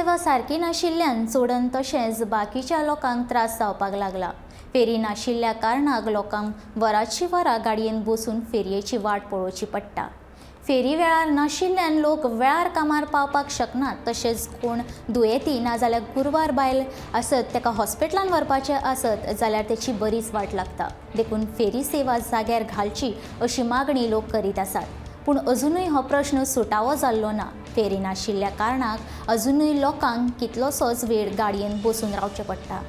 सेवा सारकी नाशिल्ल्यान चोडण तशेंच बाकीच्या लोकांक त्रास जावपाक लागला. फेरी नाशिल्ल्या कारणाक लोकांक वराची वरां गाडयेन बसून फेरयेची वाट पळोवची पडटा. फेरी वेळार नाशिल्ल्यान लोक वेळार कामार पावपाक शकनात. तशेंच कोण दुयेंती नाजाल्यार गुरवार बायल आसत ताका हॉस्पिटलान व्हरपाचें आसत जाल्यार तेची बरीच वाट लागता. देखून फेरी सेवा जाग्यार घालची अशी मागणी लोक करीत आसात. पूण अजुनूय हो प्रश्न सुटावो जाल्लो ना. फेरी नाशिल्ल्या कारणाक अजुनूय लोकांक कितलोसोच वेळ गाडयेन बसून रावचें पडटा.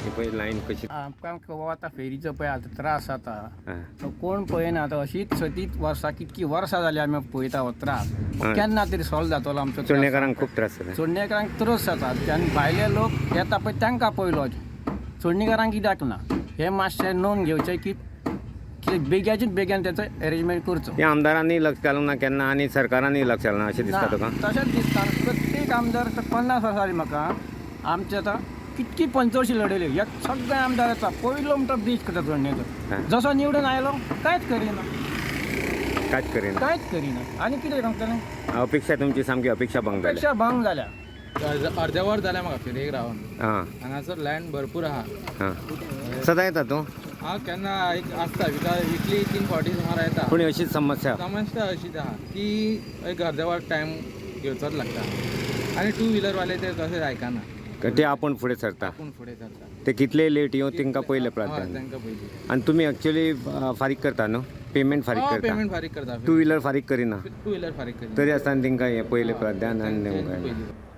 ही पळय लायन कशी. आमकां आतां फेरीचो पळय आतां त्रास जाता. आं. तो कोण पळयना आतां अशीच सतीत वर्सां कितकी वर्सां जाली आमी पळयता हो त्रास. केन्ना तरी सॉल्व जातलो आमचो त्रास. चोडणेकारांक खूब त्रास जाता. चोडणेकारांक त्रास जाता आनी भायले लोक येता पळय तांकां पयलो, चोडणेकारांक कित्याक ना हें मातशें नोंद घेवचें की बेग्याचे बेगीन तेचो एरेंजमेंट करचो. हे आमदारांनी लक्ष घालूंक ना केन्ना आनी सरकारांनी लक्ष घालूंक ना अशें दिसता ना, तुका? तशेंच दिसता. प्रत्येक आमदार 50 वर्सां जालीं म्हाका आमचे आतां कितकी पंचवशी लडयल्यो, ह्या सगळे आमदार येता पयलो म्हणटा ब्रीज करता चोडणेचो, जसो निवडून आयलो कांयच करिना. कांयच करिना. कांयच करिना. आनी कितें सांगतलें? अपेक्षा तुमची सामकी अपेक्षा भंग जाल्या. अपेक्षा भंग जाल्या. अर्दे वर जालें म्हाका फेरयेक रावन. आं. हांगासर लँड भरपूर आहा. आं, सदां येता तूं? हांव केन्ना एक आसता विकली 3 फावटी सुमार येता. पूण अशीच समस्या. समस्या अशीच आहा की एक अर्दे वर टायम घेवचोच लागता आनी टू व्हिलरवाले ते तशें आयकना. ते आपूण फुडें सरता. आपूण फुडें सरता. ते कितलेय लेट येवं तांकां पयलें हय, प्राधान्य. तांकां पयलीं. आनी तुमी एक्चुअली फारीक करता न्हू? पेमेंट फारीक हय, करता? पेमेंट फारीक करता. टू व्हिलर फारीक करिना? टू व्हिलर फारीक करिना. तरी आसतना तांकां हें पयलें प्राधान्य आनी पयलीं.